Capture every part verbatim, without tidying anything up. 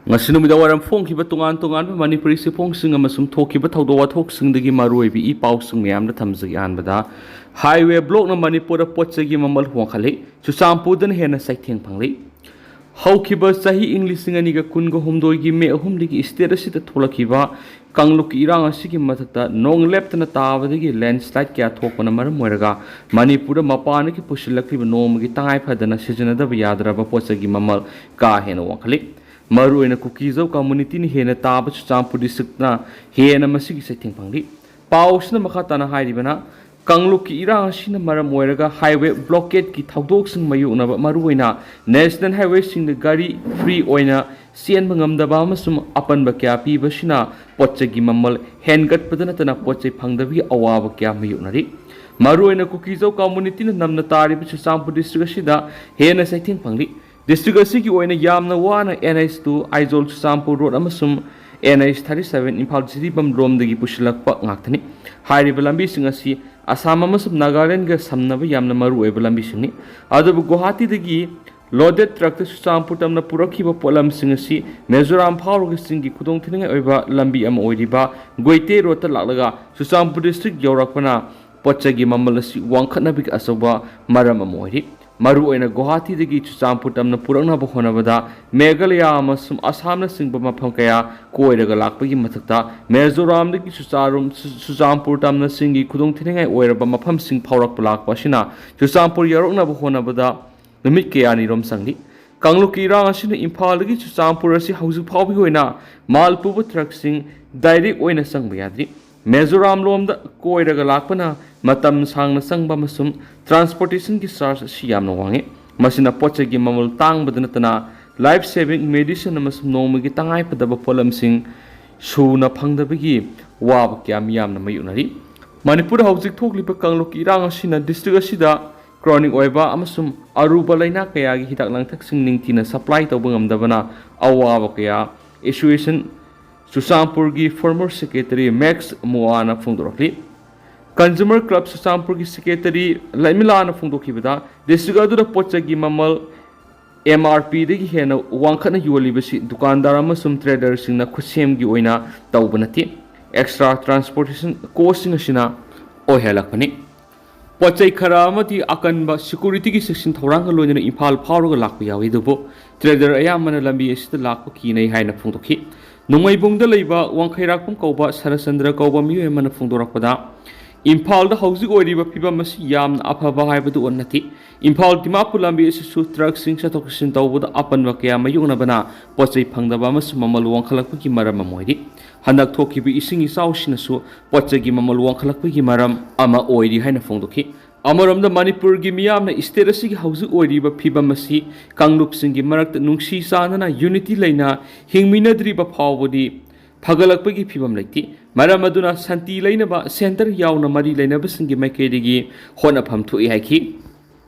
ꯉꯁꯤ ꯅꯨꯃꯤꯗꯥꯡ ꯋꯥꯏꯔꯝ ꯐꯣꯡꯈꯤꯕ ꯇꯣꯉꯥꯟ ꯇꯣꯉꯥꯟꯕ ꯃꯅꯤꯄꯨꯔꯤ ꯆꯦꯐꯣꯡꯁꯤꯡ ꯑꯃꯁꯨꯡ ꯊꯣꯛꯈꯤꯕ ꯊꯧꯗꯣꯛ ꯋꯥꯊꯣꯛꯁꯤꯡꯗꯒꯤ ꯃꯔꯨꯑꯣꯏꯕ ꯏ ꯄꯥꯎꯁꯤꯡ ꯃꯌꯥꯝꯗ ꯊꯝꯖꯒꯦ꯫ ꯑꯍꯥꯟꯕꯗ, ꯍꯥꯏꯋꯦ ꯕ꯭ꯂꯣꯛꯅ ꯃꯅꯤꯄꯨꯔꯗ ꯄꯣꯠ ꯆꯩꯒꯤ ꯃꯃꯜ ꯋꯥꯡꯈꯠꯂꯤ꯫ ꯆꯨꯔꯆꯥꯟꯄꯨꯔꯗꯅ ꯍꯦꯟꯅ ꯆꯩꯊꯦꯡ ꯐꯪꯂꯤ꯫ ꯍꯧꯈꯤꯕ ꯆꯍꯤ ꯏꯪ ꯂꯤꯁꯤꯡ ꯑꯅꯤꯒ ꯀꯨꯟꯒ ꯍꯨꯝꯗꯣꯏꯒꯤ ꯃꯦ ꯑꯍꯨꯝꯗꯒꯤ ꯁ꯭ꯇꯦꯠ ꯑꯁꯤꯗ ꯊꯣꯛꯂꯛꯈꯤꯕ ꯀꯥꯡꯂꯨꯞꯀꯤ ꯏꯔꯥꯡ ꯑꯁꯤꯒꯤ ꯃꯊꯛꯇ ꯅꯣꯡ ꯂꯦꯞꯇꯅ ꯇꯥꯕꯗꯒꯤ ꯂꯦꯟꯁ꯭ꯂꯥꯏꯗ ꯀꯌꯥ ꯊꯣꯛꯄꯅ ꯃꯔꯝ ꯑꯣꯏꯔꯒ ꯃꯅꯤꯄꯨꯔꯗ ꯃꯄꯥꯟꯗꯒꯤ ꯄꯨꯁꯤꯜꯂꯛꯂꯤꯕ ꯅꯣꯡꯃꯒꯤ ꯇꯉꯥꯏ ꯐꯗꯅ ꯁꯤꯖꯤꯟꯅꯗꯕ ꯌꯥꯗ꯭ꯔꯕ ꯄꯣꯠ ꯆꯩꯒꯤ ꯃꯃꯜ ꯀꯥ ꯍꯦꯟꯅ ꯋꯥꯡꯈꯠꯂꯤ꯫ ꯃꯔꯨꯑꯣꯏꯅ ꯀꯨꯀꯤꯖꯧ ꯀꯝꯃꯨꯅꯤꯇꯤꯅ ꯍꯦꯟꯅ ꯇꯥꯕ ꯆꯨꯔꯆꯥꯟꯄꯨꯔ ꯗꯤꯁꯇ꯭ꯔꯤꯛꯇꯅ ꯍꯦꯟꯅ ꯃꯁꯤꯒꯤ ꯆꯩꯊꯦꯡ ꯐꯪꯂꯤ꯫ ꯄꯥꯎ ꯑꯁꯤꯅ ꯃꯈꯥ ꯇꯥꯅ ꯍꯥꯏꯔꯤꯕꯅ, ꯀꯥꯡꯂꯨꯞꯀꯤ ꯏꯔꯥꯡ ꯑꯁꯤꯅ ꯃꯔꯝ ꯑꯣꯏꯔꯒ ꯍꯥꯏꯋꯦ ꯕ꯭ꯂꯣꯀꯦꯗꯀꯤ ꯊꯧꯗꯣꯛꯁꯤꯡ ꯃꯥꯌꯣꯛꯅꯕ, ꯃꯔꯨꯑꯣꯏꯅ ꯅꯦꯁꯅꯦꯜ ꯍꯥꯏꯋꯦꯁꯤꯡꯗ ꯒꯥꯔꯤ ꯐ꯭ꯔꯤ ꯑꯣꯏꯅ ꯆꯦꯟꯕ ꯉꯝꯗꯕ ꯑꯃꯁꯨꯡ ꯑꯄꯟꯕ ꯀꯌꯥ ꯄꯤꯕꯁꯤꯅ ꯄꯣꯠ ꯆꯩꯒꯤ ꯃꯃꯜ ꯍꯦꯟꯒꯠꯄꯗ ꯅꯠꯇꯅ ꯄꯣꯠ ꯆꯩ ꯐꯪꯗꯕꯒꯤ ꯑꯋꯥꯕ ꯀꯌꯥ ꯃꯥꯌꯣꯛꯅꯔꯤ꯫ ꯃꯔꯨꯑꯣꯏꯅ ꯀꯨꯀꯤꯖꯧ ꯀꯝꯃꯨꯅꯤꯇꯤꯅ ꯅꯝꯅ ꯇꯥꯔꯤꯕ ꯆꯨꯔꯆꯥꯟꯄꯨꯔ ꯗꯤꯁꯇ꯭ꯔꯤꯛ ꯑꯁꯤꯗ ꯍꯦꯟꯅ ꯆꯩꯊꯦꯡ ꯐꯪꯂꯤ꯫ ꯗꯤꯁꯇ꯭ꯔꯤꯛ ꯑꯁꯤꯒꯤ ꯑꯣꯏꯅ ꯌꯥꯝꯅ ꯋꯥꯅ N H two Aizawl Churachandpur road ꯑꯃꯁꯨꯡ N H thirty seven Imphal Jiribam ꯔꯣꯝꯗꯒꯤ ꯄꯨꯁꯤꯜꯂꯛꯄ ꯉꯥꯛꯇꯅꯤ꯫ ꯍꯥꯏꯔꯤꯕ ꯂꯝꯕꯤꯁꯤꯡ ꯑꯁꯤ ꯑꯁꯥꯝ ꯑꯃꯁꯨꯡ ꯅꯥꯒꯥꯂꯦꯟꯗꯒ ꯁꯝꯅꯕ ꯌꯥꯝꯅ ꯃꯔꯨꯑꯣꯏꯕ ꯂꯝꯕꯤꯁꯤꯡꯅꯤ꯫ ꯑꯗꯨꯕꯨ ꯒꯨꯋꯥꯍꯥꯇꯤꯗꯒꯤ ꯂꯣꯗꯦꯗ ꯇ꯭ꯔꯛꯇ ꯆꯨꯔꯆꯥꯟꯄꯨꯔ ꯇꯝꯅ ꯄꯨꯔꯛꯈꯤꯕ ꯄꯣꯠꯂꯝꯁꯤꯡ ꯑꯁꯤ ꯃꯤꯖꯣꯔꯥꯝ ꯐꯥꯎꯔꯒ ꯆꯤꯡꯒꯤ ꯈꯨꯗꯣꯡꯊꯤꯅꯤꯡꯉꯥꯏ ꯑꯣꯏꯕ ꯂꯝꯕꯤ ꯑꯃ ꯑꯣꯏꯔꯤꯕ ꯒꯣꯏꯇꯦ ꯔꯣꯗꯇ ꯂꯥꯛꯂꯒ ꯆꯨꯔꯆꯥꯟꯄꯨꯔ ꯗꯤꯁꯇ꯭ꯔꯤꯛ ꯌꯧꯔꯛꯄꯅ ꯄꯣꯠ ꯆꯩꯒꯤ ꯃꯃꯜ ꯑꯁꯤ ꯋꯥꯡꯈꯠꯅꯕꯒꯤ ꯑꯆꯧꯕ ꯃꯔꯝ ꯑꯃ ꯑꯣꯏꯔꯤ꯫ ꯃꯔꯨꯑꯣꯏꯅ ꯒꯨꯋꯥꯍꯥꯇꯤꯗꯒꯤ ꯆꯨꯔꯆꯥꯟꯄꯨꯔ ꯇꯝꯅ ꯄꯨꯔꯛꯅꯕ ꯍꯣꯠꯅꯕꯗ ꯃꯦꯘꯥꯂꯌꯥ ꯑꯃꯁꯨꯡ ꯑꯁꯥꯝꯅꯆꯤꯡꯕ ꯃꯐꯝ ꯀꯌꯥ ꯀꯣꯏꯔꯒ ꯂꯥꯛꯄꯒꯤ ꯃꯊꯛꯇ ꯃꯤꯖꯣꯔꯥꯝꯗꯒꯤ ꯆꯨꯔꯆꯥꯔꯨꯝ-, ꯆꯨ-, ꯆꯨꯔꯆꯥꯟꯄꯨꯔ ꯇꯝꯅ ꯆꯤꯡꯒꯤ ꯈꯨꯗꯣꯡꯊꯤꯅꯤꯡꯉꯥꯏ ꯑꯣꯏꯔꯕ ꯃꯐꯝꯁꯤꯡ ꯐꯥꯎꯔꯛꯄ ꯂꯥꯛꯄ ꯑꯁꯤꯅ ꯆꯨꯔꯆꯥꯟꯄꯨꯔ ꯌꯧꯔꯛꯅꯕ ꯍꯣꯠꯅꯕꯗ ꯅꯨꯃꯤꯠ ꯀꯌꯥꯅꯤꯔꯣꯝ ꯆꯪꯂꯤ꯫ ꯀꯥꯡꯂꯨꯞꯀꯤ ꯏꯔꯥꯡ ꯑꯁꯤꯅ ꯏꯝꯐꯥꯜꯗꯒꯤ ꯆꯨꯔꯆꯥꯟꯄꯨꯔ ꯑꯁꯤ ꯍꯧꯖꯤꯛ ꯐꯥꯎꯕꯒꯤ ꯑꯣꯏꯅ ꯃꯥꯜ ꯄꯨꯕ ꯇ꯭ꯔꯛꯁꯤꯡ ꯗꯥꯏꯔꯦꯛ ꯑꯣꯏꯅ ꯆꯪꯕ ꯌꯥꯗ꯭ꯔꯤ꯫ ꯃꯤꯖꯣꯔꯥꯝ ꯂꯣꯝꯗ ꯀꯣꯏꯔꯒ ꯂꯥꯛꯄꯅ ꯃꯇꯝ ꯁꯥꯡꯅ ꯆꯪꯕ ꯑꯃꯁꯨꯡ ꯇ꯭ꯔꯥꯟꯁꯄꯣꯔꯇꯦꯁꯟꯒꯤ ꯆꯥꯔꯖ ꯑꯁꯤ ꯌꯥꯝꯅ ꯋꯥꯡꯉꯤ꯫ ꯃꯁꯤꯅ ꯄꯣꯠ ꯆꯩꯒꯤ ꯃꯃꯜ ꯇꯥꯡꯕꯗ ꯅꯠꯇꯅ ꯂꯥꯏꯐ ꯁꯦꯚꯤꯡ ꯃꯦꯗꯤꯁꯤꯟ ꯑꯃꯁꯨꯡ ꯅꯣꯡꯃꯒꯤ ꯇꯉꯥꯏꯐꯗꯕ ꯄꯣꯠꯂꯝꯁꯤꯡ ꯁꯨꯅ ꯐꯪꯗꯕꯒꯤ ꯋꯥꯕ ꯀꯌꯥ ꯃꯤꯌꯥꯝꯅ ꯃꯥꯌꯣꯛꯅꯔꯤ꯫ ꯃꯅꯤꯄꯨꯔꯗ ꯍꯧꯖꯤꯛ ꯊꯣꯛꯂꯤꯕ ꯀꯥꯡꯂꯨꯞꯀꯤ ꯏꯔꯥꯡ ꯑꯁꯤꯅ ꯗꯤꯁꯇ꯭ꯔꯤꯛ ꯑꯁꯤꯗ ꯀ꯭ꯔꯣꯅꯤꯛ ꯑꯣꯏꯕ ꯑꯃꯁꯨꯡ ꯑꯔꯨꯕ ꯂꯥꯏꯅꯥ ꯀꯌꯥꯒꯤ ꯍꯤꯗꯥꯛ ꯂꯥꯡꯊꯛꯁꯤꯡ ꯅꯤꯡꯊꯤꯅ ꯁꯄ꯭ꯂꯥꯏ ꯇꯧꯕ ꯉꯝꯗꯕꯅ ꯑꯋꯥꯕ ꯀꯌꯥ ꯑꯦꯁꯣꯁꯤꯌꯦꯁꯟ ꯆꯨꯔꯆꯥꯟꯄꯨꯔꯒꯤ ꯐꯣꯔꯃꯔ ꯁꯦꯀ꯭ꯔꯦꯇꯔꯤ ꯃꯦꯛꯁ ꯃꯨꯑꯥꯅ ꯐꯣꯡꯗꯣꯔꯛꯂꯤ꯫ ꯀꯟꯖꯨꯃꯔ ꯀ꯭ꯂꯕ ꯆꯨꯔꯆꯥꯟꯄꯨꯔꯒꯤ ꯁꯦꯀ꯭ꯔꯦꯇꯔꯤ ꯂꯩꯃꯤꯂꯥꯅ ꯐꯣꯡꯗꯣꯛꯈꯤꯕꯗ, ꯗꯤꯁꯇ꯭ꯔꯤꯛ ꯑꯗꯨꯗ ꯄꯣꯠ ꯆꯩꯒꯤ ꯃꯃꯜ ꯑꯦꯝ ꯑꯥꯔ ꯄꯤꯗꯒꯤ ꯍꯦꯟꯅ ꯋꯥꯡꯈꯠꯅ ꯌꯣꯜꯂꯤꯕꯁꯤ ꯗꯨꯀꯥꯟꯗꯥꯔ ꯑꯃꯁꯨꯡ ꯇ꯭ꯔꯦꯗꯔꯁꯤꯡꯅ ꯈꯨꯠꯁꯦꯝꯒꯤ ꯑꯣꯏꯅ ꯇꯧꯕ ꯅꯠꯇꯦ꯫ ꯑꯦꯛꯁꯇ꯭ꯔꯥ ꯇ꯭ꯔꯥꯟꯁꯄꯣꯔꯇꯦꯁꯟ ꯀꯣꯁꯁꯤꯡ ꯑꯁꯤꯅ ꯑꯣꯏꯍꯜꯂꯛꯄꯅꯤ꯫ ꯄꯣꯠ ꯆꯩ ꯈꯔ ꯑꯃꯗꯤ ꯑꯀꯟꯕ ꯁꯦꯀꯨꯔꯤꯇꯤꯒꯤ ꯆꯦꯛꯁꯤꯟ ꯊꯧꯔꯥꯡꯒ ꯂꯣꯏꯅꯅ ꯏꯝꯐꯥꯜ ꯐꯥꯎꯔꯒ ꯂꯥꯛꯄ ꯌꯥꯎꯏ, ꯑꯗꯨꯕꯨ ꯇ꯭ꯔꯦꯗꯔ ꯑꯌꯥꯝꯕꯅ ꯂꯝꯕꯤ ꯑꯁꯤꯗ ꯂꯥꯛꯄ ꯀꯤꯅꯩ ꯍꯥꯏꯅ ꯐꯣꯡꯗꯣꯛꯈꯤ꯫ ꯅꯣꯡꯃꯩꯕꯨꯡꯗ ꯂꯩꯕ ꯋꯥꯡꯈꯩꯔꯥꯛꯄꯝ ꯀꯧꯕ ꯁꯔꯆꯟꯗ꯭ꯔ ꯀꯧꯕ ꯃꯤꯑꯣꯏ ꯑꯃꯅ ꯐꯣꯡꯗꯣꯔꯛꯄꯗ, ꯏꯝꯐꯥꯜꯗ ꯍꯧꯖꯤꯛ ꯑꯣꯏꯔꯤꯕ ꯐꯤꯕꯝ ꯑꯁꯤ ꯌꯥꯝꯅ ꯑꯐꯕ ꯍꯥꯏꯕꯗꯨ ꯅꯠꯇꯦ꯫ ꯏꯝꯐꯥꯜ ꯗꯤꯃꯥꯄꯨꯔ ꯂꯝꯕꯤ ꯑꯁꯤꯁꯨ ꯇ꯭ꯔꯛꯁꯤꯡ ꯆꯠꯊꯣꯛ ꯆꯠꯁꯤꯟ ꯇꯧꯕꯗ ꯑꯄꯟꯕ ꯀꯌꯥ ꯃꯥꯌꯣꯛꯅꯕꯅ ꯄꯣꯠ ꯆꯩ ꯐꯪꯗꯕ ꯑꯃꯁꯨꯡ ꯃꯃꯜ ꯋꯥꯡꯈꯠꯂꯛꯄꯒꯤ ꯃꯔꯝ ꯑꯃ ꯑꯣꯏꯔꯤ꯫ ꯍꯟꯗꯛ ꯊꯣꯛꯈꯤꯕ ꯏꯁꯤꯡ ꯏꯆꯥꯎꯁꯤꯅꯁꯨ ꯄꯣꯠ ꯆꯩꯒꯤ ꯃꯃꯜ ꯋꯥꯡꯈꯠꯂꯛꯄꯒꯤ ꯃꯔꯝ ꯑꯃ ꯑꯣꯏꯔꯤ ꯍꯥꯏꯅ ꯐꯣꯡꯗꯣꯛꯈꯤ꯫ ꯑꯃꯔꯣꯝꯗ, ꯃꯅꯤꯄꯨꯔꯒꯤ ꯃꯤꯌꯥꯝꯅ ꯁ꯭ꯇꯦꯠ ꯑꯁꯤꯒꯤ ꯍꯧꯖꯤꯛ ꯑꯣꯏꯔꯤꯕ ꯐꯤꯕꯝ ꯑꯁꯤ ꯀꯥꯡꯂꯨꯞꯁꯤꯡꯒꯤ ꯃꯔꯛꯇ ꯅꯨꯡꯁꯤ ꯆꯥꯟꯅꯅ, ꯌꯨꯅꯤꯇꯤ ꯂꯩꯅ ꯍꯤꯡꯃꯤꯟꯅꯗ꯭ꯔꯤꯕ ꯐꯥꯎꯕꯗꯤ ꯐꯒꯠꯂꯛꯄꯒꯤ ꯐꯤꯕꯝ ꯂꯩꯇꯦ꯫ ꯃꯔꯝ ꯑꯗꯨꯅ ꯁꯥꯟꯇꯤ ꯂꯩꯅꯕ ꯁꯦꯟꯇꯔ ꯌꯥꯎꯅ ꯃꯔꯤ ꯂꯩꯅꯕꯁꯤꯡꯒꯤ ꯃꯥꯏꯀꯩꯗꯒꯤ ꯍꯣꯠꯅꯐꯝ ꯊꯣꯛꯏ ꯍꯥꯏꯈꯤ꯫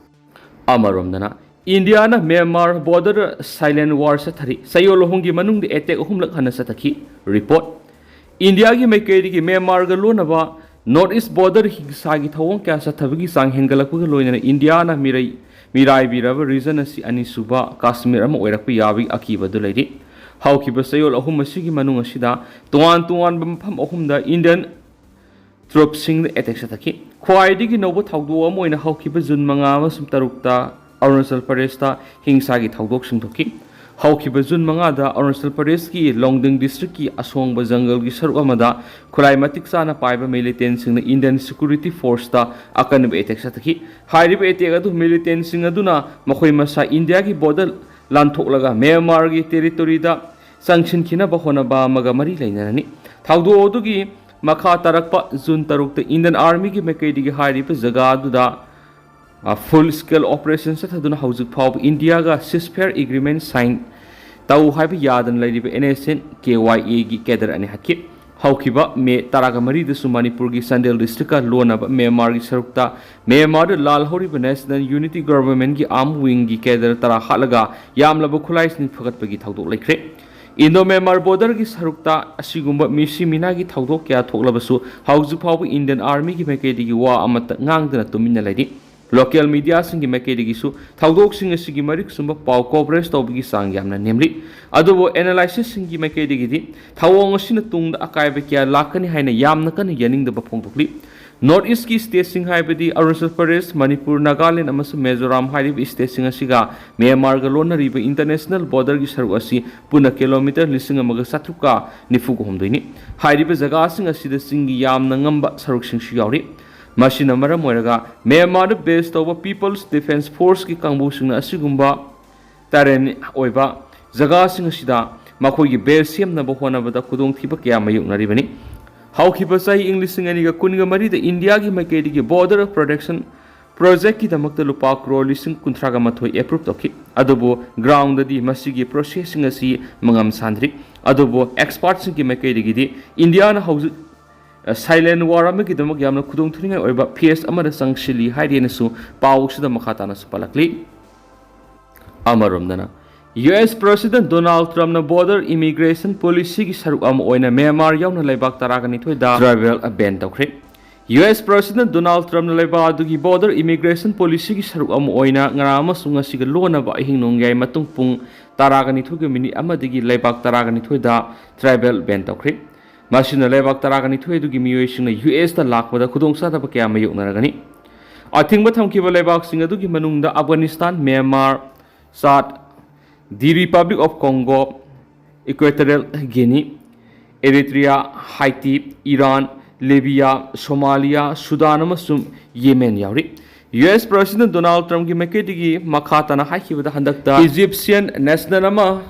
ꯑꯃꯔꯣꯝꯗꯅ, ꯏꯟꯗꯤꯌꯥꯅ ꯃ꯭ꯌꯥꯟꯃꯥꯔ ꯕꯣꯔꯗꯔ ꯁꯥꯏꯂꯦꯟ ꯋꯥꯔ ꯆꯠꯊꯔꯤ꯫ ꯆꯌꯣꯜ ꯑꯍꯨꯝꯒꯤ ꯃꯅꯨꯡꯗ ꯑꯦꯇꯦꯛ ꯑꯍꯨꯝꯂꯛ ꯍꯟꯅ ꯆꯠꯊꯈꯤ꯫ ꯔꯤꯄꯣꯔꯠ꯫ ꯏꯟꯗꯤꯌꯥꯒꯤ ꯃꯥꯏꯀꯩꯗꯒꯤ ꯃ꯭ꯌꯥꯟꯃꯥꯔꯒ ꯂꯣꯟꯅꯕ ꯅꯣꯔꯠ ꯏꯁ ꯕꯣꯔꯗꯔ ꯍꯤꯡꯁꯥꯒꯤ ꯊꯧꯑꯣꯡ ꯀꯌꯥ ꯆꯠꯊꯕꯒꯤ ꯆꯥꯡ ꯍꯦꯟꯒꯠꯂꯛꯄꯒ ꯂꯣꯏꯅꯅ ꯏꯟꯗꯤꯌꯥꯅ ꯃꯤꯔꯩ ꯃꯤꯔꯥꯏꯕꯤꯔꯕ ꯔꯤꯖꯟ ꯑꯁꯤ ꯑꯅꯤꯁꯨꯕ ꯀꯥꯁꯃꯤꯔ ꯑꯃ ꯑꯣꯏꯔꯛꯄ ꯌꯥꯕꯒꯤ ꯑꯀꯤꯕ ꯑꯗꯨ ꯂꯩꯔꯤ꯫ ꯍꯧꯈꯤꯕ ꯆꯌꯣꯜ ꯑꯍꯨꯝ ꯑꯁꯤꯒꯤ ꯃꯅꯨꯡ ꯑꯁꯤꯗ ꯇꯣꯉꯥꯟ ꯇꯣꯉꯥꯟꯕ ꯃꯐꯝ ꯑꯍꯨꯝꯗ ꯏꯟꯗꯤꯌꯟ ꯇ꯭ꯔꯨꯞꯁꯤꯡꯗ ꯑꯦꯇꯦꯛ ꯆꯠꯊꯈꯤ꯫ ꯈ꯭ꯋꯥꯏꯗꯒꯤ ꯅꯧꯕ ꯊꯧꯗꯣꯛ ꯑꯃ ꯑꯣꯏꯅ ꯍꯧꯈꯤꯕ ꯖꯨꯟ ꯃꯉꯥ ꯑꯃꯁꯨꯡ ꯇꯔꯨꯛꯇ ꯑꯔꯨꯅꯥꯆꯜ ꯄ꯭ꯔꯗꯦꯁꯇ ꯍꯤꯡꯁꯥꯒꯤ ꯊꯧꯗꯣꯛꯁꯤꯡ ꯊꯣꯛꯈꯤ꯫ ꯍꯧꯈꯤꯕ ꯖꯨꯟ ꯃꯉꯥꯗ ꯑꯔꯨꯅꯥꯆꯜ ꯄ꯭ꯔꯗꯦꯁꯀꯤ ꯂꯣꯡꯗꯤꯡ ꯗꯤꯁꯇ꯭ꯔꯤꯛꯀꯤ ꯑꯁꯣꯡꯕ ꯖꯪꯒꯜꯒꯤ ꯁꯔꯨꯛ ꯑꯃꯗ ꯈꯨꯠꯂꯥꯏ ꯃꯇꯤꯛ ꯆꯥꯅ ꯄꯥꯏꯕ ꯃꯤꯂꯤꯇꯦꯟꯁꯤꯡꯅ ꯏꯟꯗꯤꯌꯟ ꯁꯦꯀ꯭ꯌꯨꯔꯤꯇꯤ ꯐꯣꯔꯁꯇ ꯑꯀꯟꯕ ꯑꯦꯇꯦꯛ ꯆꯠꯊꯈꯤ꯫ ꯍꯥꯏꯔꯤꯕ ꯑꯦꯇꯦꯛ ꯑꯗꯨ ꯃꯤꯂꯤꯇꯦꯟꯁꯤꯡ ꯑꯗꯨꯅ ꯃꯈꯣꯏ ꯃꯁꯥ ꯏꯟꯗꯤꯌꯥꯒꯤ ꯕꯣꯔꯗꯔ ꯂꯥꯟꯊꯣꯛꯂꯒ ꯃ꯭ꯌꯥꯟꯃꯥꯔꯒꯤ ꯇꯦꯔꯤꯇꯣꯔꯤꯗ ꯆꯪꯁꯤꯟꯈꯤꯅꯕ ꯍꯣꯠꯅꯕ ꯑꯃꯒ ꯃꯔꯤ ꯂꯩꯅꯔꯅꯤ꯫ ꯊꯧꯗꯣꯛ ꯑꯗꯨꯒꯤ ꯃꯈꯥ ꯇꯥꯔꯛꯄ ꯖꯨꯟ ꯇꯔꯨꯛꯇ ꯏꯟꯗꯤꯌꯟ ꯑꯥꯔꯃꯤꯒꯤ ꯃꯥꯏꯀꯩꯗꯒꯤ ꯍꯥꯏꯔꯤꯕ ꯖꯒꯥ ꯑꯗꯨꯗ, ꯑ, ꯐꯨꯜ ꯁ꯭ꯀꯦꯜ ꯑꯣꯄꯔꯦꯁꯟ ꯆꯠꯊꯗꯨꯅ ꯍꯧꯖꯤꯛ ꯐꯥꯎꯕ ꯏꯟꯗꯤꯌꯥꯒ ꯁꯤꯁꯐꯦꯌꯔ ꯑꯦꯒ꯭ꯔꯤꯃꯦꯟ ꯁꯥꯏꯟ ꯇꯧ ꯍꯥꯏꯕ ꯌꯥꯗꯅ ꯂꯩꯔꯤꯕ and S and K Y ꯑꯦꯒꯤ ꯀꯦꯗꯔ ꯑꯅꯤ ꯍꯥꯠꯈꯤ꯫ ꯍꯧꯈꯤꯕ ꯃꯦ ꯇꯔꯥꯒ ꯃꯔꯤꯗꯁꯨ ꯃꯅꯤꯄꯨꯔꯒꯤ ꯆꯥꯟꯗꯦꯜ ꯗꯤꯁꯇ꯭ꯔꯤꯛꯀ ꯂꯣꯟꯅꯕ ꯃ꯭ꯌꯥꯟꯃꯥꯔꯒꯤ ꯁꯔꯨꯛꯇ ꯃ꯭ꯌꯥꯟꯃꯥꯔꯗ ꯂꯥꯜꯍꯧꯔꯤꯕ ꯅꯦꯁꯅꯦꯜ ꯌꯨꯅꯤꯇꯤ ꯒꯚꯔꯟꯃꯦꯟꯒꯤ ꯑꯥꯔꯝ ꯋꯤꯡꯒꯤ ꯀꯦꯗꯔ ꯇꯔꯥ ꯍꯥꯠꯂꯒ ꯌꯥꯝꯂꯕ ꯈꯨꯠꯂꯥꯏꯁꯤꯡ ꯐꯒꯠꯄꯒꯤ ꯊꯧꯗꯣꯛ ꯂꯩꯈ꯭ꯔꯦ꯫ ꯏꯟꯗꯣ ꯃ꯭ꯌꯥꯟꯃꯥꯔ ꯕꯣꯔꯗꯔꯒꯤ ꯁꯔꯨꯛꯇ ꯑꯁꯤꯒꯨꯝꯕ ꯃꯤꯁꯤ ꯃꯤꯅꯥꯒꯤ ꯊꯧꯗꯣꯛ ꯀꯌꯥ ꯊꯣꯛꯂꯕꯁꯨ ꯍꯧꯖꯤꯛ ꯐꯥꯎꯕ ꯏꯟꯗꯤꯌꯟ ꯑꯥꯔꯃꯤꯒꯤ ꯃꯥꯏꯀꯩꯗꯒꯤ ꯋꯥ ꯑꯃꯠꯇ ꯉꯥꯡꯗꯅ ꯇꯨꯃꯤꯟꯅ ꯂꯩꯔꯤ꯫ Local mediaꯁꯤꯡꯒꯤ ꯃꯥꯏꯀꯩꯗꯒꯤꯁꯨ ꯊꯧꯗꯣꯛꯁꯤꯡ ꯑꯁꯤꯒꯤ ꯃꯔꯤꯛ ꯆꯨꯝꯕ ꯄꯥꯎ coverage ꯇꯧꯕꯒꯤ ꯆꯥꯡ ꯌꯥꯝꯅ ꯅꯦꯝꯂꯤ꯫ ꯑꯗꯨꯕꯨ analysisꯁꯤꯡꯒꯤ ꯃꯥꯏꯀꯩꯗꯒꯤꯗꯤ ꯊꯧꯑꯣꯡ ꯑꯁꯤꯅ ꯇꯨꯡꯗ ꯑꯀꯥꯏꯕ ꯀꯌꯥ ꯂꯥꯛꯀꯅꯤ ꯍꯥꯏꯅ ꯌꯥꯝꯅ ꯀꯟꯅ ꯌꯥꯅꯤꯡꯗꯕ ꯐꯣꯡꯗꯣꯛꯂꯤ꯫ North Eastꯀꯤ stateꯁꯤꯡ ꯍꯥꯏꯕꯗꯤ ꯑꯔꯨꯅꯥꯆꯜ ꯄ꯭ꯔꯗꯦꯁ, ꯃꯅꯤꯄꯨꯔ, ꯅꯥꯒꯥꯂꯦꯟ ꯑꯃꯁꯨꯡ ꯃꯤꯖꯣꯔꯥꯝ ꯍꯥꯏꯔꯤꯕ stateꯁꯤꯡ ꯑꯁꯤꯒ ꯃ꯭ꯌꯥꯟꯃꯥꯔꯒ ꯂꯣꯟꯅꯔꯤꯕ international borderꯒꯤ ꯁꯔꯨꯛ ꯑꯁꯤ ꯄꯨꯟꯅ kilometre ꯂꯤꯁꯤꯡ ꯑꯃꯒ ꯆꯥꯇ꯭ꯔꯨꯛꯀ ꯅꯤꯐꯨꯒ ꯍꯨꯝꯗꯣꯏꯅꯤ꯫ ꯍꯥꯏꯔꯤꯕ ꯖꯒꯥꯁꯤꯡ ꯑꯁꯤꯗ ꯆꯤꯡꯒꯤ ꯌꯥꯝꯅ ꯉꯝꯕ ꯁꯔꯨꯛꯁꯤꯡꯁꯨ ꯌꯥꯎꯔꯤ꯫ ꯃꯁꯤꯅ ꯃꯔꯝ ꯑꯣꯏꯔꯒ ꯃ꯭ꯌꯥꯟꯃꯥꯔꯗ base ꯇꯧꯕ People's Defence Forceꯀꯤ ꯀꯥꯡꯕꯨꯁꯤꯡꯅ ꯑꯁꯤꯒꯨꯝꯕ ꯇꯔꯦꯟ ꯑꯣꯏꯕ ꯖꯒꯥꯁꯤꯡ ꯑꯁꯤꯗ ꯃꯈꯣꯏꯒꯤ base ꯁꯦꯝꯅꯕ ꯍꯣꯠꯅꯕꯗ ꯈꯨꯗꯣꯡꯊꯤꯕ ꯀꯌꯥ ꯃꯥꯌꯣꯛꯅꯔꯤꯕꯅꯤ꯫ ꯍꯧꯈꯤꯕ ꯆꯍꯤ ꯏꯪ ꯂꯤꯁꯤꯡ ꯑꯅꯤꯒ ꯀꯨꯟꯒ ꯃꯔꯤꯗ ꯏꯟꯗꯤꯌꯥꯒꯤ ꯃꯥꯏꯀꯩꯗꯒꯤ border protection projectꯀꯤꯗꯃꯛꯇ ꯂꯨꯄꯥ ꯀ꯭ꯔꯣꯔ ꯂꯤꯁꯤꯡ ꯀꯨꯟꯊ꯭ꯔꯥꯒ ꯃꯥꯊꯣꯏ approve ꯇꯧꯈꯤ꯫ ꯑꯗꯨꯕꯨ groundꯗꯗꯤ ꯃꯁꯤꯒꯤ processꯁꯤꯡ ꯑꯁꯤ ꯃꯉꯝ ꯁꯥꯟꯗ꯭ꯔꯤ꯫ ꯑꯗꯨꯕꯨ expertꯁꯤꯡꯒꯤ ꯃꯥꯏꯀꯩꯗꯒꯤꯗꯤ ꯏꯟꯗꯤꯌꯥꯅ ꯍꯧꯖꯤꯛ silent war ꯑꯃꯒꯤꯗꯃꯛ ꯌꯥꯝꯅ ꯈꯨꯗꯣꯡꯊꯤꯅꯤꯡꯉꯥꯏ ꯑꯣꯏꯕ phase ꯑꯃꯗ ꯆꯪꯁꯤꯜꯂꯤ ꯍꯥꯏꯔꯤꯅꯁꯨ ꯄꯥꯎꯁꯤꯗ ꯃꯈꯥ ꯇꯥꯅꯁꯨ ꯄꯜꯂꯛꯂꯤ꯫ ꯑꯃꯔꯣꯝꯗꯅ, ꯌꯨ ꯑꯦꯁ President Donald Trumpꯅ border immigration policyꯒꯤ ꯁꯔꯨꯛ ꯑꯃ ꯑꯣꯏꯅ ꯃ꯭ꯌꯥꯟꯃꯥꯔ ꯌꯥꯎꯅ ꯂꯩꯕꯥꯛ ꯇꯔꯥꯒ ꯅꯤꯊꯣꯏꯗ travel ban ꯇꯧꯈ꯭ꯔꯦ꯫ ꯌꯨ ꯑꯦꯁ President Donald Trumpꯅ ꯂꯩꯕꯥꯛ ꯑꯗꯨꯒꯤ border immigration policyꯒꯤ ꯁꯔꯨꯛ ꯑꯃ ꯑꯣꯏꯅ ꯉꯔꯥꯡ ꯑꯃꯁꯨꯡ ꯉꯁꯤꯒ ꯂꯣꯟꯅꯕ ꯑꯍꯤꯡ ꯅꯣꯡꯌꯥꯏ ꯃꯇꯨꯡ ꯄꯨꯡ ꯇꯔꯥꯒ ꯅꯤꯊꯣꯏꯒ minute ꯑꯃꯗꯒꯤ ꯂꯩꯕꯥꯛ ꯇꯔꯥꯒ ꯅꯤꯊꯣꯏꯗ travel ban ꯇꯧꯈ꯭ꯔꯦ꯫ ꯃꯁꯤꯅ ꯂꯩꯕꯥꯛ ꯇꯔꯥꯒ ꯅꯤꯊꯣꯏ ꯑꯗꯨꯒꯤ ꯃꯤꯑꯣꯏꯁꯤꯡꯅ ꯌꯨ ꯑꯦꯁꯇ ꯂꯥꯛꯄꯗ ꯈꯨꯗꯣꯡꯆꯥꯗꯕ ꯀꯌꯥ ꯃꯥꯌꯣꯛꯅꯔꯒꯅꯤ꯫ ꯑꯊꯤꯡꯕ ꯊꯝꯈꯤꯕ ꯂꯩꯕꯥꯛꯁꯤꯡ ꯑꯗꯨꯒꯤ ꯃꯅꯨꯡꯗ ꯑꯐꯒꯥꯅꯤꯁꯇꯥꯟ, ꯃ꯭ꯌꯥꯟꯃꯥꯔ, ꯆꯥꯗ, the Republic of Congo, Equatorial Guinea, Eritrea, Haiti, Iran, Libya, Somalia, Sudan ꯑꯃꯁꯨꯡ ꯌꯦꯃꯦꯟ ꯌꯥꯎꯔꯤ꯫ ꯌꯨ ꯑꯦꯁ President Donald Trumpꯀꯤ ꯃꯥꯏꯀꯩꯗꯒꯤ ꯃꯈꯥ ꯇꯥꯅ ꯍꯥꯏꯈꯤꯕꯗ, ꯍꯟꯗꯛꯇ Egyptian national ꯑꯃ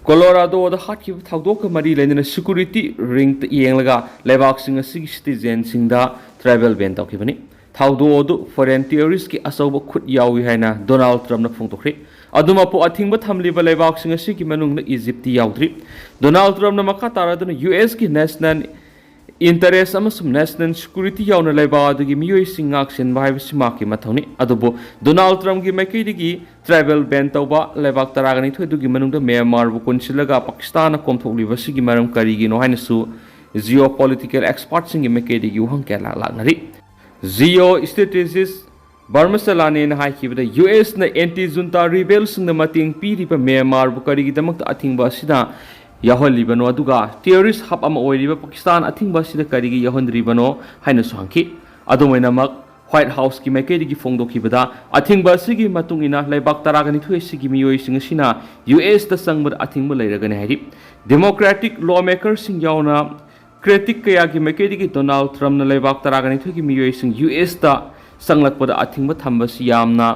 ꯀꯣꯂꯣꯔꯥꯗꯣꯗ ꯍꯥꯠꯈꯤꯕ ꯊꯧꯗꯣꯛꯀ ꯃꯔꯤ ꯂꯩꯅꯅ security ring ꯌꯦꯡꯂꯒ ꯂꯩꯕꯥꯛꯁꯤꯡ ꯑꯁꯤꯒꯤ citizenꯁꯤꯡꯗ travel ban ꯇꯧꯈꯤꯕꯅꯤ꯫ ꯊꯧꯗꯣꯛ ꯑꯗꯨ foreign terroristꯀꯤ ꯑꯆꯧꯕ ꯈꯨꯠ ꯌꯥꯎꯏ ꯍꯥꯏꯅ Donald Trumpꯅ ꯐꯣꯡꯗꯣꯛꯈ꯭ꯔꯦ꯫ ꯑꯗꯨꯃꯛꯄꯨ, ꯑꯊꯤꯡꯕ ꯊꯝꯂꯤꯕ ꯂꯩꯕꯥꯛꯁꯤꯡ ꯑꯁꯤꯒꯤ ꯃꯅꯨꯡꯗ ꯏꯖꯤꯞꯇꯤ ꯌꯥꯎꯗ꯭ꯔꯤ꯫ Donald Trumpꯅ ꯃꯈꯥ ꯇꯥꯔꯗꯨꯅ ꯌꯨ ꯑꯦꯁꯀꯤ national interest ꯑꯃꯁꯨꯡ national security ꯌꯥꯎꯅ ꯂꯩꯕꯥꯛ ꯑꯗꯨꯒꯤ ꯃꯤꯑꯣꯏꯁꯤꯡ ꯉꯥꯛꯁꯦꯟꯕ ꯍꯥꯏꯕꯁꯤ ꯃꯍꯥꯛꯀꯤ ꯃꯊꯧꯅꯤ꯫ ꯑꯗꯨꯕꯨ Donald Trumpꯀꯤ ꯃꯥꯏꯀꯩꯗꯒꯤ travel ban ꯇꯧꯕ ꯂꯩꯕꯥꯛ ꯇꯔꯥꯒ ꯅꯤꯊꯣꯏ ꯑꯗꯨꯒꯤ ꯃꯅꯨꯡꯗ ꯃ꯭ꯌꯥꯟꯃꯥꯔꯕꯨ ꯀꯣꯟꯁꯤꯜꯂꯒ ꯄꯥꯀꯤꯁꯇꯥꯟꯅ ꯀꯣꯝꯊꯣꯛꯂꯤꯕ ꯑꯁꯤꯒꯤ ꯃꯔꯝ ꯀꯔꯤꯒꯤꯅꯣ ꯍꯥꯏꯅꯁꯨ geopolitical expertꯁꯤꯡꯒꯤ ꯃꯥꯏꯀꯩꯗꯒꯤ ꯋꯥꯍꯪ ꯀꯌꯥ ꯂꯥꯛ-, ꯂꯥꯛꯅꯔꯤ꯫ Geostrategist ꯕꯔꯃꯁꯂꯥꯅꯦꯅ ꯍꯥꯏꯈꯤꯕꯗ, ꯌꯨ ꯑꯦꯁꯅ ꯑꯦꯟꯇꯤ ꯖꯨꯟꯇꯥ ꯔꯤꯕꯦꯜꯁꯤꯡꯅ ꯃꯇꯦꯡ ꯄꯤꯔꯤꯕ ꯃ꯭ꯌꯥꯟꯃꯥꯔꯕꯨ ꯀꯔꯤꯒꯤꯗꯃꯛꯇ ꯑꯊꯤꯡꯕ ꯑꯁꯤꯗ ꯌꯥꯎꯍꯜꯂꯤꯕꯅꯣ, ꯑꯗꯨꯒ ꯇꯦꯔꯣꯔꯤꯁ ꯍꯕ ꯑꯃ ꯑꯣꯏꯔꯤꯕ ꯄꯥꯀꯤꯁꯇꯥꯟ ꯑꯊꯤꯡꯕ ꯑꯁꯤꯗ ꯀꯔꯤꯒꯤ ꯌꯥꯎꯍꯟꯗ꯭ꯔꯤꯕꯅꯣ ꯍꯥꯏꯅꯁꯨ ꯍꯪꯈꯤ꯫ ꯑꯗꯨꯝ ꯑꯣꯏꯅꯃꯛ, ꯋꯥꯏꯠ ꯍꯥꯎꯁꯀꯤ ꯃꯥꯏꯀꯩꯗꯒꯤ ꯐꯣꯡꯗꯣꯛꯈꯤꯕꯗ, ꯑꯊꯤꯡꯕ ꯑꯁꯤꯒꯤ ꯃꯇꯨꯡ ꯏꯟꯅ ꯂꯩꯕꯥꯛ ꯇꯔꯥꯒ ꯅꯤꯊꯣꯏ ꯑꯁꯤꯒꯤ ꯃꯤꯑꯣꯏꯁꯤꯡ ꯑꯁꯤꯅ ꯌꯨ ꯑꯦꯁꯇ ꯆꯪꯕꯗ ꯑꯊꯤꯡꯕ ꯂꯩꯔꯒꯅꯤ ꯍꯥꯏꯔꯤ꯫ ꯗꯦꯃꯣꯀ꯭ꯔꯦꯇꯤꯛ ꯂꯣ ꯃꯦꯀꯔꯁꯤꯡ ꯌꯥꯎꯅ ꯀ꯭ꯔꯤꯇꯤꯛ ꯀꯌꯥꯒꯤ ꯃꯥꯏꯀꯩꯗꯒꯤ ꯗꯣꯅꯥꯜꯗ ꯇ꯭ꯔꯝꯞꯅ ꯂꯩꯕꯥꯛ ꯇꯔꯥꯒ ꯅꯤꯊꯣꯏꯒꯤ ꯃꯤꯑꯣꯏꯁꯤꯡ ꯌꯨ ꯑꯦꯁꯇ ꯆꯪꯂꯛꯄꯗ ꯑꯊꯤꯡꯕ ꯊꯝꯕꯁꯤ ꯌꯥꯝꯅ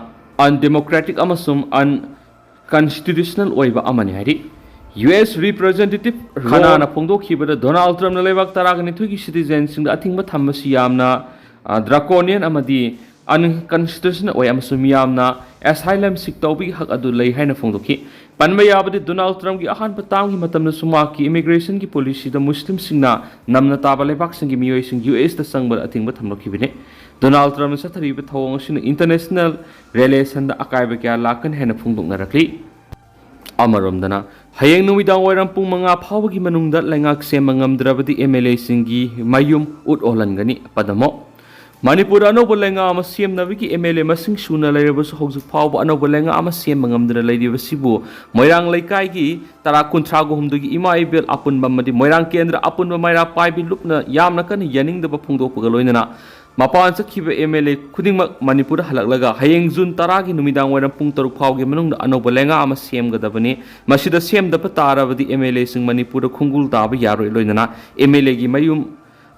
ꯑꯟꯗꯦꯃꯣꯀ꯭ꯔꯦꯇꯤꯛ ꯑꯃꯁꯨꯡ ꯑꯟꯀꯟꯁꯇꯤꯇ꯭ꯌꯨꯁꯅꯦꯜ ꯑꯣꯏꯕ ꯑꯃꯅꯤ ꯍꯥꯏꯔꯤ꯫ ꯌꯨ ꯑꯦꯁ ꯔꯤꯄ꯭ꯔꯖꯦꯟꯇꯦꯇꯤꯚ ꯈꯅꯥꯅ ꯐꯣꯡꯗꯣꯛꯈꯤꯕꯗ, ꯗꯣꯅꯥꯜꯗ ꯇ꯭ꯔꯝꯞꯅ ꯂꯩꯕꯥꯛ ꯇꯔꯥꯒ ꯅꯤꯊꯣꯏꯒꯤ ꯁꯤꯇꯤꯖꯦꯟꯁꯤꯡꯗ ꯑꯊꯤꯡꯕ ꯊꯝꯕꯁꯤ ꯌꯥꯝꯅ ꯗ꯭ꯔꯥꯀꯣꯅꯤꯌꯟ ꯑꯃꯗꯤ ꯑꯟꯀꯟꯁꯇꯤꯇ꯭ꯌꯨꯁꯅꯦꯜ ꯑꯣꯏ ꯑꯃꯁꯨꯡ ꯃꯤꯌꯥꯝꯅ ꯑꯦꯁꯥꯏꯂꯝ ꯁꯤꯛ ꯇꯧꯕꯒꯤ ꯍꯛ ꯑꯗꯨ ꯂꯩ ꯍꯥꯏꯅ ꯐꯣꯡꯗꯣꯛꯈꯤ꯫ ꯄꯟꯕ ꯌꯥꯕꯗꯤ, ꯗꯣꯅꯥꯜꯗ ꯇ꯭ꯔꯝꯞꯀꯤ ꯑꯍꯥꯟꯕ ꯇꯥꯝꯒꯤ ꯃꯇꯝꯗꯁꯨ ꯃꯍꯥꯛꯀꯤ ꯏꯃꯤꯒ꯭ꯔꯦꯁꯟꯒꯤ ꯄꯣꯂꯤꯁꯤꯗ ꯃꯨꯁꯂꯤꯝꯁꯤꯡꯅ ꯅꯝꯅ ꯇꯥꯕ ꯂꯩꯕꯥꯛꯁꯤꯡꯒꯤ ꯃꯤꯑꯣꯏꯁꯤꯡ ꯌꯨ ꯑꯦꯁꯇ ꯆꯪꯕꯗ ꯑꯊꯤꯡꯕ ꯊꯝꯂꯛꯈꯤꯕꯅꯤ꯫ ꯗꯣꯅꯥꯜꯗ ꯇ꯭ꯔꯝꯞꯅ ꯆꯠꯊꯔꯤꯕ ꯊꯧꯑꯣꯡ ꯑꯁꯤꯅ ꯏꯟꯇꯔꯅꯦꯁꯅꯦꯜ ꯔꯤꯂꯦꯁꯟꯗ ꯑꯀꯥꯏꯕ ꯀꯌꯥ ꯂꯥꯛꯀꯅꯤ ꯍꯥꯏꯅ ꯐꯣꯡꯗꯣꯛꯅꯔꯛꯂꯤ꯫ ꯑꯃꯔꯣꯝꯗꯅ, ꯍꯌꯦꯡ ꯅꯨꯃꯤꯗꯥꯡ ꯋꯥꯏꯔꯝ ꯄꯨꯡ ꯃꯉꯥ ꯐꯥꯎꯕꯒꯤ ꯃꯅꯨꯡꯗ ꯂꯩꯉꯥꯛ ꯁꯦꯝꯕ ꯉꯝꯗ꯭ꯔꯕꯗꯤ ꯑꯦꯝ ꯑꯦꯜ ꯑꯦꯁꯤꯡꯒꯤ ꯃꯌꯨꯝ ꯎꯠ ꯑꯣꯜꯍꯟꯒꯅꯤ, ꯄꯗꯃꯣ꯫ ꯃꯅꯤꯄꯨꯔꯗ ꯑꯅꯧꯕ ꯂꯩꯉꯥꯛ ꯑꯃ ꯁꯦꯝꯅꯕꯒꯤ ꯑꯦꯝ ꯑꯦꯜ ꯑꯦ ꯃꯁꯤꯡ ꯁꯨꯅ ꯂꯩꯔꯕꯁꯨ, ꯍꯧꯖꯤꯛ ꯐꯥꯎꯕ ꯑꯅꯧꯕ ꯂꯩꯉꯥꯛ ꯑꯃ ꯁꯦꯝꯕ ꯉꯝꯗꯅ ꯂꯩꯔꯤꯕꯁꯤꯕꯨ ꯃꯣꯏꯔꯥꯡ ꯂꯩꯀꯥꯏꯒꯤ ꯇꯔꯥ ꯀꯨꯟꯊ꯭ꯔꯥꯒ ꯍꯨꯝꯗꯣꯏꯒꯤ ꯏꯃꯥ ꯏꯕꯦꯜ ꯑꯄꯨꯟꯕ ꯑꯃꯗꯤ ꯃꯣꯏꯔꯥꯡ ꯀꯦꯟꯗ꯭ꯔ ꯑꯄꯨꯟꯕ ꯃꯩꯔꯥ ꯄꯥꯏꯕꯤ ꯂꯨꯞꯅ ꯌꯥꯝꯅ ꯀꯟꯅ ꯌꯥꯅꯤꯡꯗꯕ ꯐꯣꯡꯗꯣꯛꯄꯒ ꯂꯣꯏꯅꯅ, ꯃꯄꯥꯟ ꯆꯠꯈꯤꯕ ꯑꯦꯝ ꯑꯦꯜ ꯑꯦ ꯈꯨꯗꯤꯡꯃꯛ ꯃꯅꯤꯄꯨꯔꯗ ꯍꯜꯂꯛꯂꯒ ꯍꯌꯦꯡ ꯖꯨꯟ ꯇꯔꯥꯒꯤ ꯅꯨꯃꯤꯗꯥꯡ ꯋꯥꯏꯔꯝ ꯄꯨꯡ ꯇꯔꯨꯛ ꯐꯥꯎꯒꯤ ꯃꯅꯨꯡꯗ ꯑꯅꯧꯕ ꯂꯩꯉꯥꯛ ꯑꯃ ꯁꯦꯝꯒꯗꯕꯅꯤ꯫ ꯃꯁꯤꯗ ꯁꯦꯝꯗꯕ ꯇꯥꯔꯕꯗꯤ ꯑꯦꯝ ꯑꯦꯜ ꯑꯦꯁꯤꯡ ꯃꯅꯤꯄꯨꯔꯗ ꯈꯣꯡꯒꯨꯜ ꯇꯥꯕ ꯌꯥꯔꯣꯏ, ꯂꯣꯏꯅꯅ ꯑꯦꯝ ꯑꯦꯜ ꯑꯦꯒꯤ ꯃꯌꯨꯝ,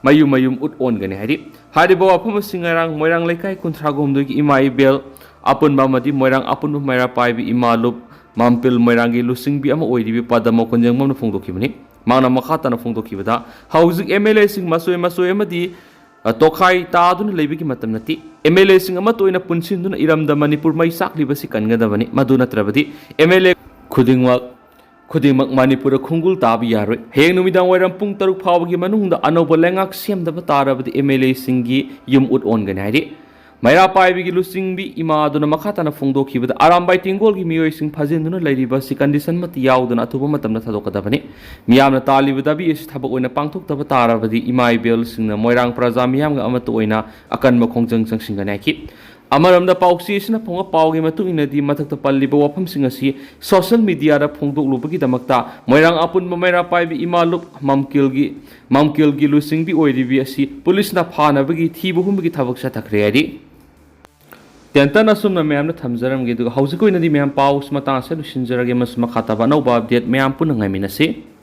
ꯃꯌꯨꯝ ꯃꯌꯨꯝ ꯎꯠ ꯑꯣꯟꯒꯅꯤ ꯍꯥꯏꯔꯤ꯫ ꯍꯥꯏꯔꯤꯕ ꯋꯥꯐꯝ ꯑꯁꯤ ꯉꯔꯥꯡ ꯃꯣꯏꯔꯥꯡ ꯂꯩꯀꯥꯏ ꯀꯨꯟꯊ꯭ꯔꯥꯒ ꯍꯨꯝꯗꯣꯏꯒꯤ ꯏꯃꯥ ꯏꯕꯦꯜ ꯑꯄꯨꯟꯕ ꯑꯃꯗꯤ ꯃꯣꯏꯔꯥꯡ ꯑꯄꯨꯟꯕ ꯃꯩꯔꯥ ꯄꯥꯏꯕꯤ ꯏꯃꯥ ꯂꯨꯞ ꯃꯥꯝꯄꯤꯜ ꯃꯣꯏꯔꯥꯡꯒꯤ ꯂꯨꯆꯤꯡꯕꯤ ꯑꯃ ꯑꯣꯏꯔꯤꯕꯤ ꯄꯗꯃ ꯀꯣꯟꯖꯦꯡꯕꯝꯅ ꯐꯣꯡꯗꯣꯛꯈꯤꯕꯅꯤ꯫ ꯃꯥꯅ ꯃꯈꯥ ꯇꯥꯅ ꯐꯣꯡꯗꯣꯛꯈꯤꯕꯗ, ꯍꯧꯖꯤꯛ ꯑꯦꯝ ꯑꯦꯜ ꯑꯦꯁꯤꯡ ꯃꯆꯣꯏ ꯃꯆꯣꯏ ꯑꯃꯗꯤ ꯑ, ꯇꯣꯈꯥꯏ ꯇꯥꯗꯨꯅ ꯂꯩꯕꯒꯤ ꯃꯇꯝ ꯅꯠꯇꯦ꯫ ꯑꯦꯝ ꯑꯦꯜ ꯑꯦꯁꯤꯡ ꯑꯃꯠꯇ ꯑꯣꯏꯅ ꯄꯨꯟꯁꯤꯟꯗꯨꯅ ꯏꯔꯝꯗ ꯃꯅꯤꯄꯨꯔ ꯃꯩ ꯆꯥꯛꯂꯤꯕꯁꯤ ꯀꯟꯒꯗꯕꯅꯤ꯫ ꯃꯗꯨ ꯅꯠꯇ꯭ꯔꯕꯗꯤ ꯑꯦꯝ ꯑꯦꯜ ꯑꯦ ꯈꯨꯗꯤꯡꯃꯛ, ꯈꯨꯗꯤꯡꯃꯛ ꯃꯅꯤꯄꯨꯔꯗ ꯈꯣꯡꯒꯨꯜ ꯇꯥꯕ ꯌꯥꯔꯣꯏ꯫ ꯍꯌꯦꯡ ꯅꯨꯃꯤꯗꯥꯡ ꯋꯥꯏꯔꯝ ꯄꯨꯡ ꯇꯔꯨꯛ ꯐꯥꯎꯕꯒꯤ ꯃꯅꯨꯡꯗ ꯑꯅꯧꯕ ꯂꯩꯉꯥꯛ ꯁꯦꯝꯗꯕ ꯇꯥꯔꯕꯗꯤ ꯑꯦꯝ ꯑꯦꯜ ꯑꯦꯁꯤꯡꯒꯤ ꯌꯨꯝ ꯎꯠ ꯑꯣꯟꯒꯅꯤ ꯍꯥꯏꯔꯤ꯫ ꯃꯩꯔꯥ ꯄꯥꯏꯕꯤꯒꯤ ꯂꯨꯆꯤꯡꯕꯤ ꯏꯃꯥ ꯑꯗꯨꯅ ꯃꯈꯥ ꯇꯥꯅ ꯐꯣꯡꯗꯣꯛꯈꯤꯕꯗ, ꯑꯔꯥꯝꯕꯥꯏ ꯇꯦꯡꯒꯣꯜꯒꯤ ꯃꯤꯑꯣꯏꯁꯤꯡ ꯐꯥꯖꯤꯟꯗꯨꯅ ꯂꯩꯔꯤꯕ ꯑꯁꯤ ꯀꯟꯗꯤꯁꯟꯃꯛꯇꯤ ꯌꯥꯎꯗꯅ ꯑꯊꯨꯕ ꯃꯇꯝꯗ ꯊꯥꯗꯣꯛꯀꯗꯕꯅꯤ꯫ ꯃꯤꯌꯥꯝꯅ ꯇꯥꯜꯂꯤꯕ ꯗꯥꯕꯤ ꯑꯁꯤ ꯊꯕꯛ ꯑꯣꯏꯅ ꯄꯥꯡꯊꯣꯛꯇꯕ ꯇꯥꯔꯕꯗꯤ ꯏꯃꯥ ꯏꯕꯦꯜꯁꯤꯡꯅ ꯃꯣꯏꯔꯥꯡ ꯄ꯭ꯔꯖꯥ ꯃꯤꯌꯥꯝꯒ ꯑꯃꯠꯇ ꯑꯣꯏꯅ ꯑꯀꯟꯕ ꯈꯣꯡꯖꯪ ꯆꯪꯁꯤꯟꯒꯅꯤ ꯍꯥꯏꯈꯤ꯫ ꯑꯃꯔꯣꯝꯗ, ꯄꯥꯎꯆꯦ ꯑꯁꯤꯅ ꯐꯣꯡꯕ ꯄꯥꯎꯒꯤ ꯃꯇꯨꯡ ꯏꯟꯅꯗꯤ, ꯃꯊꯛꯇ ꯄꯜꯂꯤꯕ ꯋꯥꯐꯝꯁꯤꯡ ꯑꯁꯤ ꯁꯣꯁꯤꯌꯦꯜ ꯃꯤꯗꯤꯌꯥꯗ ꯐꯣꯡꯗꯣꯛꯂꯨꯕꯒꯤꯗꯃꯛꯇ ꯃꯣꯏꯔꯥꯡ ꯑꯄꯨꯟꯕ ꯃꯩꯔꯥ ꯄꯥꯏꯕꯤ ꯏꯃꯥ ꯂꯨꯞ ꯃꯝꯀꯤꯜꯒꯤ ꯃꯝꯀꯤꯜꯒꯤ ꯂꯨꯆꯤꯡꯕꯤ ꯑꯣꯏꯔꯤꯕꯤ ꯑꯁꯤ ꯄꯨꯂꯤꯁꯅ ꯐꯥꯅꯕꯒꯤ ꯊꯤꯕ ꯍꯨꯝꯕꯒꯤ ꯊꯕꯛ ꯆꯠꯊꯈ꯭ꯔꯦ ꯍꯥꯏꯔꯤ꯫ ꯇꯦꯟꯇꯟ ꯑꯁꯨꯝꯅ ꯃꯌꯥꯝꯗ ꯊꯝꯖꯔꯝꯒꯦ, ꯑꯗꯨꯒ ꯍꯧꯖꯤꯛꯀꯤ ꯑꯣꯏꯅꯗꯤ ꯃꯌꯥꯝ ꯄꯥꯎ ꯃꯇꯥꯡ ꯑꯁꯤꯗ ꯂꯣꯏꯁꯤꯟꯖꯔꯒꯦ, ꯑꯃꯁꯨꯡ ꯃꯈꯥ ꯇꯥꯕ ꯑꯅꯧꯕ ꯑꯞꯗꯦꯠ ꯃꯌꯥꯝ ꯄꯨꯟꯅ ꯉꯥꯏꯃꯤꯟꯅꯁꯤ꯫